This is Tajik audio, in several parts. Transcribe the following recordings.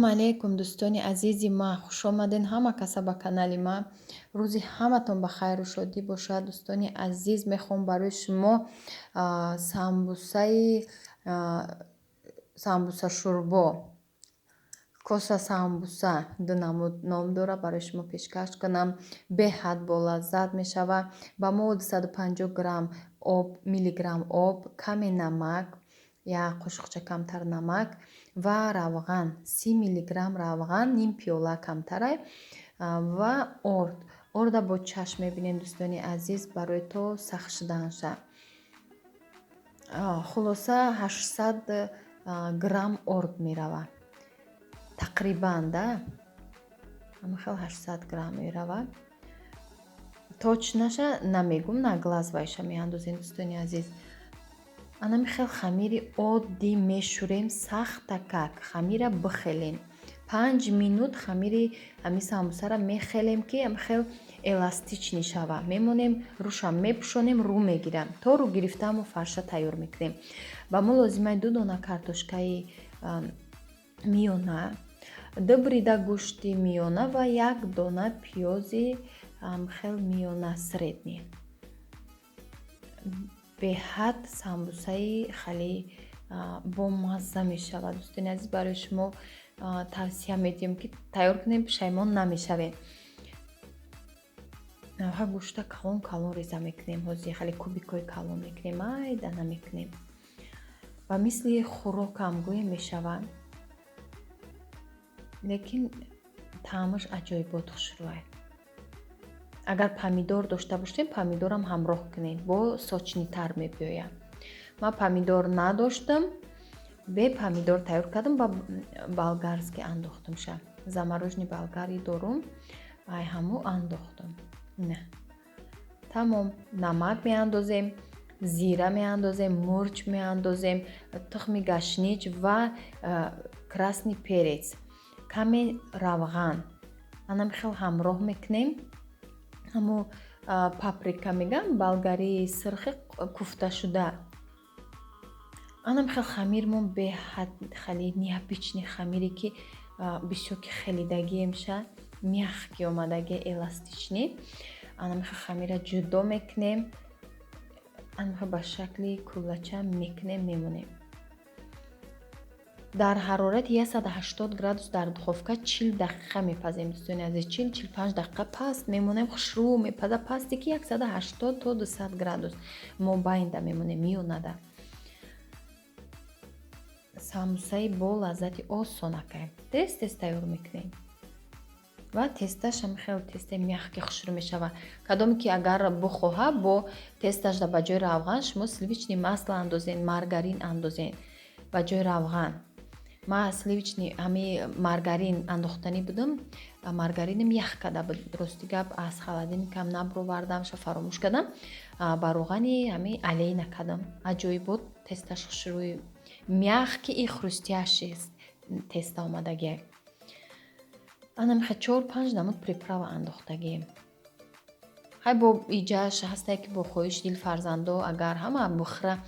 Ассалому алайкум, дӯстони азизи ма, хушомадед ҳама каса ба канали ма. Рӯзи ҳаматон ба хайру шодӣ бошад. Дӯстони азиз, мехоҳам барои шумо самбусаи самбуса шӯрбо, коса самбуса, ду намуд ном дорад, барои шумо пешкаш кунам. Беҳад болаззат мешавад. Ба мо 250 грамм об, миллиграмм об, каме намак, як қошуқча камтар намак ва равған, 30 миллиграмм равған, ним пиёла камтарай, ва орд. Орда бо чашм мебинем, дӯстони азиз, барои то сахт шуданша. Хулоса, 800 грамм орд меравад тақрибан, да, ҳамин 800 грамм меравад. Точно ша намегум, на глаз вайша меандозем, дӯстони азиз. Анами хел хамири оддӣ мешӯрем сахтакак. Хамира бихелем 5 минут. Хамири ҳамин самбусаро мехелем, ки хел эластичный шава. Мемонем, рӯша мепӯшонем, рӯ мегирам. То рӯ гирифтамо фарша тайёр мекунем. Ба мо лозимаи ду дона картошкаи миёна, ду бурида гӯшти миёна ва як дона пиёзи хел миёна, средний. Беҳад самбусаи хеле бомазза мешавад. Дӯстони азиз, барои шумо тавсия медиҳем, ки тайёр кунем, пушаймон намешавед. Ҳа, гӯшта калон калон реза мекунем. Ҳозир хеле кубикҳои калон мекунем, майда намекунем. Ба мисли хӯрокам гӯем мешавад, лекин таъмаш аҷоибот хушрӯай. Агар помидор дошта бошем, помидорам ҳамроҳ кунем, бо сочный тар мебиёяд. Ман помидор надоштам, бе помидор тайёр кардам, ба болгарский андохтамша. Замороженный болгари дорум, ай ҳаму андохтам. Не, тамом. Намак меандозем, зира меандозем, мурч меандозем, тухми гашнич ва красный перец, каме равған. Анам хел ҳамроҳ мекунем. Ҳамо паприка мегам, болгарии сирхи куфташуда. Анам хел хамирмон беҳад хеле необычный хамире, ки бисёр ки хелидагиемша, мягкий омадаги, эластичный. Анам хел хамира ҷудо мекунем, анам хел ба шакли куллача мекунем, мемонем дар ҳарорати 180 градус дар духовка 40 дақиқа мепазем, дӯстони азиз. 40-45 дақиқа паст мемонем, хушрӯ мепаза. Пасте ки 180 то 200 градус мобайнда мемонем, миёнада. Самбусаи бо лаззати осонакай, тез тез тайёр мекунем ва тесташ ҳам хеле тестаи мягкий, хушрӯ мешавад. Кадоме ки агар бихоҳа, бо тесташда ба ҷои равған шумо сливочный масло андозен, маргарин андозен ба ҷои равған. Ман сливочный, ҳами маргарин андохтанӣ будам, маргаринам ях карда буд. Рости гап, аз холодильник ам набуровардамша, фаромӯш кардам. Ба равғани ҳами Олейна кардам. Аҷоибот тесташ, хушрӯи, мягкий и хрустящий теста омадагиа. Анамихе чор панҷ намуд приправа андохтагием. Ҳай, бо иҷаш ҳастае, ки бо хоҳиши дил фарзандо агар ҳама бухра,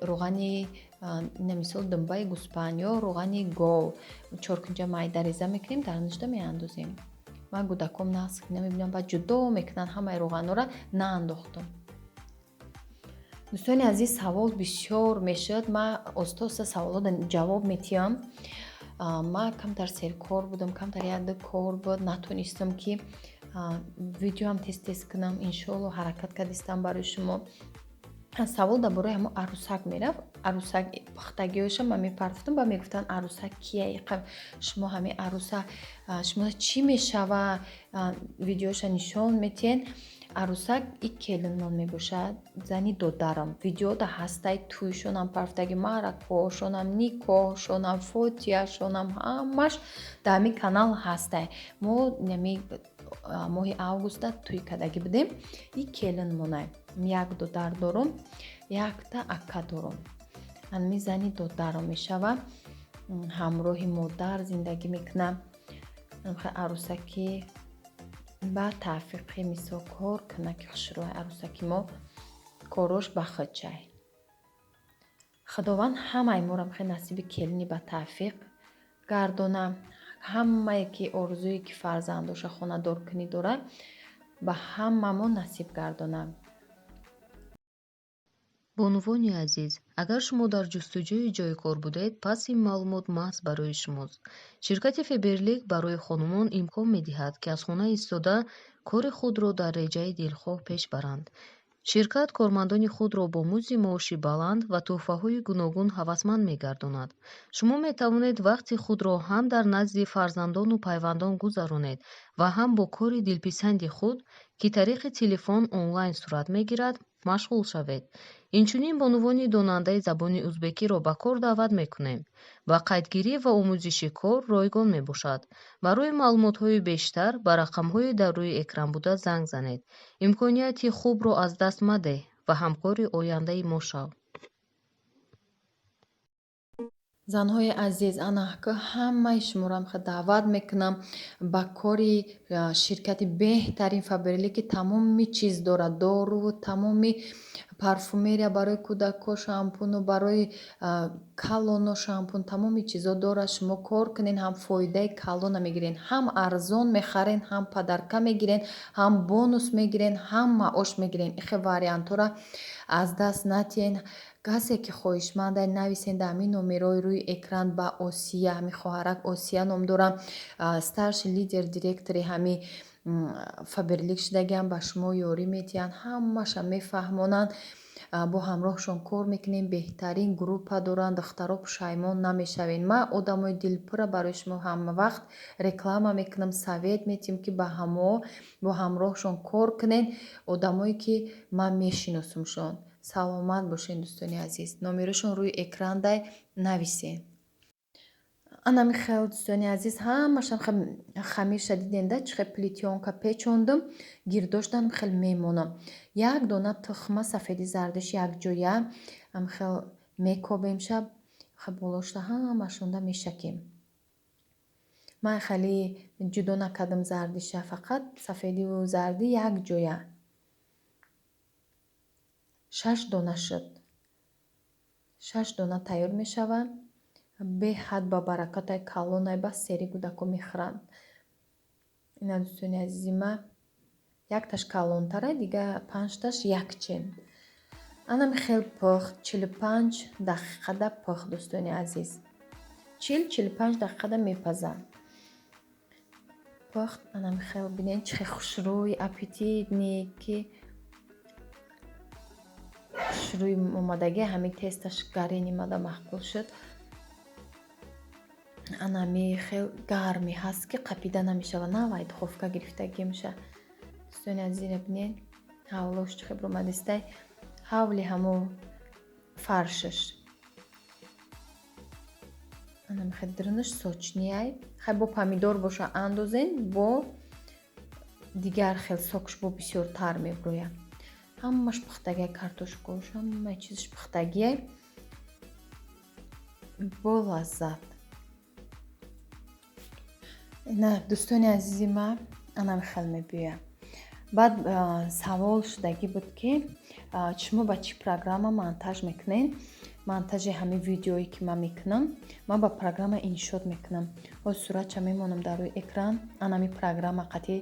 равғани, мисол, думбаи гӯспанд ё равғани гов чоркунҷа майда реза мекунем, дар ништа меандозем. Ман кӯдаком нағз намебинам, баъд ҷудо мекунанд ҳамаи равғанҳоро, наандохтам. Дӯстони азиз, савол бисёр мешуд, ман оста оста саволҳоро ҷавоб метиҳам. Ман камтар серкор будам, камтар якду кор буд, натонистам, ки видеоам тез тез кунам. Иншоалло, ҳаракат кардистам барои шумо. Савол дар бораи ҳамон арӯсак мерафт. Арӯсак пухтагиҳояша ман мепартофтам, ба мегуфтанд: «Арӯсак кия? Шумо ҳамин арӯса, шумо чӣ мешава? Видеоша нишон метиҳед?» Арӯсак и келинмон мебошад, зани додарам. Видеода ҳастай, тӯйшонам парафтаги, маъракаҳошонам, никоҳшонам, фотиҳашонам, ҳамаш дар ҳамин канал ҳастай. Мо нами моҳи августа тӯй кардагӣ будем. И келинмонай. Як додар дорум, якта ака дорум. Ҳамин зани додарам мешава, ҳамроҳи модар зиндагӣ мекунам. Арӯсаки ба тавфиқи, мисол, кор кунад, ки хушрӯй арӯсаки мо, корош ба худчай. Худованд ҳамаи моро хеле насиби келини ба тавфиқ. Гардона ҳамае, ки орзуе, ки фарзандоша хонадоркунӣ дорад, ба ҳамамо насиб гардона. Бонувони азиз, агар шумо дар ҷустуҷӯи ҷойи кор будед, пас ин маълумот маҳз барои шумост. Ширкати Фаберлик барои хонумон имкон медиҳад, ки аз хона истода кори худро дар реҷаи дилхоҳ пеш баранд. Ширкат кормандони худро бо музди маоши баланд ва тӯҳфаҳои гуногун ҳавасманд мегардонад. Шумо метавонед вақти худро ҳам дар назди фарзандону пайвандон гузаронед ва ҳам бо кори дилписанди худ, ки тариқи телефон онлайн сурат мегирад, машғул шавед. Инчунин бонувони донандаи забони узбекиро ба кор даъват мекунем. Ба қайдгирӣ ва омӯзиши кор ройгон мебошад. Барои маълумотҳои бештар ба рақамҳои дар рӯи экран буда занг занед. Имконияти хубро аз даст мадеҳ ва ҳамкори ояндаи мо шав. Занҳои азиз, ана ҳамаи шуморо даъват мекунам ба кори ширкати беҳтарин Фаберлик, ки тамоми чиз дорад: доруву тамоми парфюмерия барои кӯдакҳо, шампуну барои калоно шампун, тамоми чизо дорад. Шумо кор кунед, ҳам фоидаи калона мегирен, ҳам арзон мехарен, ҳам подарка мегирен, ҳам бонус мегирен, ҳам маош мегирен. Ихе вариантҳоро аз даст натиҳен. Касе ки хоҳишманда, нависен дар ҳамин номерои рӯи экран ба Осия. Ҳамин хоҳарак Осия ном дорам, старший лидер, директори ҳами Фаберлик шудагиам, ба шумо ёрӣ метиҳанд, ҳамаша мефаҳмонанд. Бо ҳамроҳшон кор мекунем, беҳтарин группа доранд духтаро, пушаймон намешавед. Ман одамои дилпурра барои шумо ҳама вақт реклама мекунам, совет метиҳам, ки ба ҳамо бо ҳамроҳшон кор кунед, одамое ки ман мешиносумшон. Саломат бошед, дӯстони азиз. Номерошон рӯи экран дай, нависед. Анами хел, дӯстони азиз, ҳамашам хамирша диденда, чӣ хел плетёнка печондум, гирдоштан хел мемонам. Як дона тухма, сафеди зардиш якҷоя хел мекобемша, болошта ҳамашонда мешакем. Ман хеле ҷудо накардам зардиша, фақат сафедиву зардӣ якҷоя. Шаш дона шуд, шаш дона тайёр мешавад. Беҳад ба баракатай, калонай, бас сери кӯдако мехӯранд. Ина, дӯстони азизи ма, якташ калонтара, дига панҷташ якчен. Анами хел пухт, 45 дақиқада пухт, дӯстони азиз, 40-45 дақиқада мепазад. Пухт, анами хел бинед, чӣ хел хушрӯй, аппетитный, ки хушрӯй омадагӣ. Ҳамин тесташ гарин имада маъқул шуд. Анами хел гарми ҳаст, ки қапида намешавад, навай духовка гирифтагӣ меша. Дӯстони азизина, бинед, ҳавлош чӣ хел омадистай, ҳавли ҳамо фаршаш. Анами хел дирунаш сочный ай. Хай, бо помидор боша андозен, бо дигар хел сокш бо бисёртар мебурӯяд. Ҳамаш пухтагиай, картошкош, ҳамаи чизаш пухтагиай, бо лаззат. На, дӯстони азизи ман, анами хел мебиёям. Баъд савол шудагӣ буд, ки шумо ба чӣ программа монтаж мекунед, монтажи ҳамин видеое ки ман мекунам. Ман ба программа InShot мекунам. Ҳоз суратша мемонам дар рӯи экран. Анами программа қати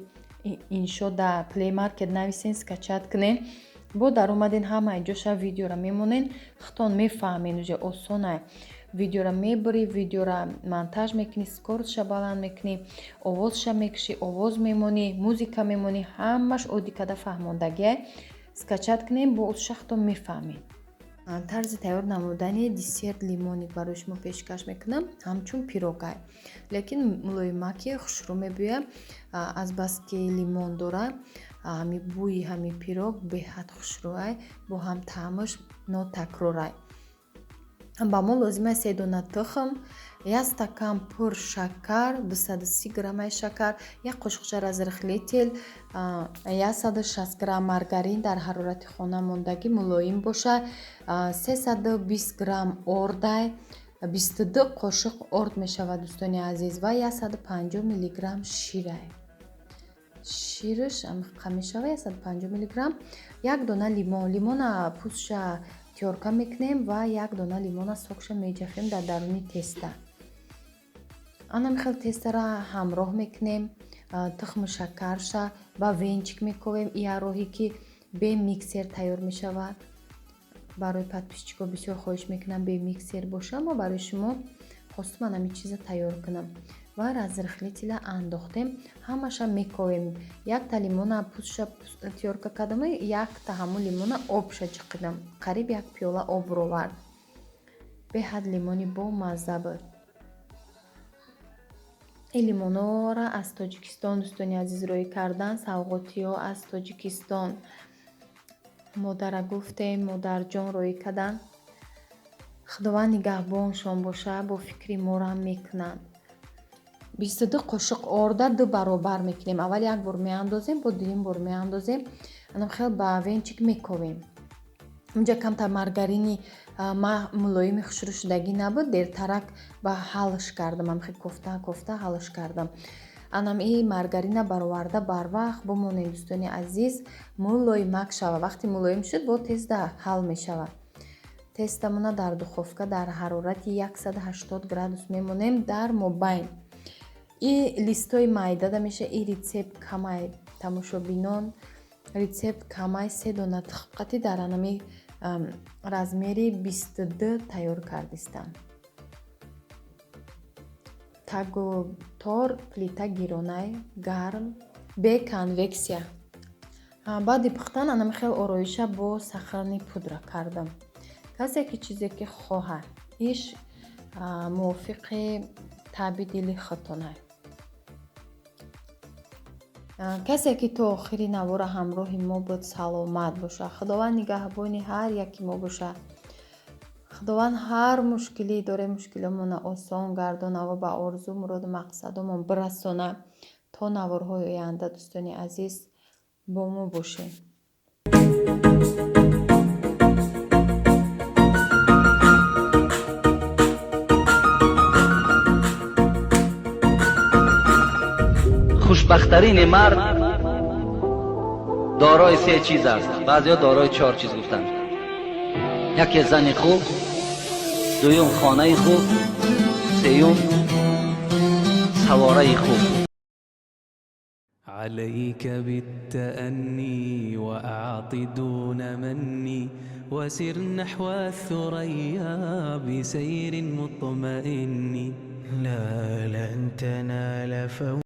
InShot дар Play Market нависен, скачать кунен, бо даромаден, ҳамаи ҷоша видеора мемонен, худтон мефаҳмед, уже осонай. Видеора мебурӣ, видеора монтаж мекунӣ, скоростша баланд мекунӣ, овозша мекушӣ, овоз мемонӣ, музыка мемонӣ, ҳамаш оддӣ када фаҳмондагиай. Скачать кунем, бо узша худтон мефаҳмед. Тарзи тайёр намудани десерт лимонник барои шумо пешкаш мекунам. Ҳамчун пирогай, лекин мулоимаки хушрӯ мебиёяд. Азбаски лимон дорад, ҳами бӯи ҳами пирог беҳад хушрӯай, бо ҳам таъмаш нотакрорай. Ба мо лозим аст: се дона тухм, як стакан пур шакар, 230 граммаи шакар, як қошуқча разрыхлитель, 160 грамм маргарин дар ҳарорати хона мондагӣ, мулоим бошад, 320 грамм ордай, 22 қошуқ орд мешавад, дӯстони азиз, ва 150 миллиграмм ширай. Шираш қа мешавад 150 миллиграмм. Як дона лимон, лимона пӯстша тёрка мекунем ва як дона лимона сокша меҷафем дар даруни теста. Анам хел тестара ҳамроҳ мекунем, тухму шакарша ба венчик мековем. Ия роҳе ки бе миксер тайёр мешавад. Барои подписчико бисёр хоҳиш мекунам бе миксер боша, мо барои шумо хостум ҳамин чиза тайёр кунам. Ва разрыхлителя андохтем, ҳамаша мековем. Якта лимона пӯстша тёрка кардам, якта ҳамун лимона обша ҷиқидам, қариб як пиёла об ровард. Беҳад лимони бомазза буд. Ин лимонҳоро аз Тоҷикистон дӯстони азиз роӣ кардан, савғотиҳо аз Тоҷикистон. Модара гуфтем, модарҷон роӣ кардан. Худованд нигаҳбоншон боша, бо фикри морам мекунанд. 22 қошуқ орда ду баробар мекунем. Аввал як бор меандозем, бо дуюм бор меандозем. Анам хел ба венчик мековем. Унҷа камтар маргарини ма мулоими хушрӯшудагӣ набуд, дертарак ба ҳалш кардам, ам хел кофта кофта ҳалш кардам. Анам и маргарина бароварда барвақт бимонем дӯстони азиз, мулоимак шава. Вақте мулоим шуд, бо тезда ҳал мешавад. Тестамона дар духовка дар ҳарорати 180 градус мемонем дар мобайн. И листои майдада меша, и рецепт камай тамошобинон, рецепт камай се дона тухмқати дар анами размери 22 тайёр кардистам. Тагу тор плита гиронай, гарм, бе конвексия. Баъди пухтан анами хел ороиша бо сахарни пудра кардам. Касе ки чизе ки хоҳад, иш мувофиқи таъби дили худтонай. Касе ки то охири навора ҳамроҳи мо буд, саломат боша. Худованд нигаҳбони ҳар яки мо боша. Худованд ҳар мушкилӣ дорем, мушкиломонро осон гардона ва ба орзу, муроду мақсадомон бирасона. То наворҳои оянда дӯстони азиз бо мо бошед. Хушбахттарини мард дорои се чиз аст. Баъзеҳо дорои чор чиз гуфтанд. Яке зани хуб, дуюм хонаи хуб, сеюм савораи хуб. عليك بالتأني وأعط دون مني وسر نحو الثريا بسير مطمئن. لا لن تنال فوز.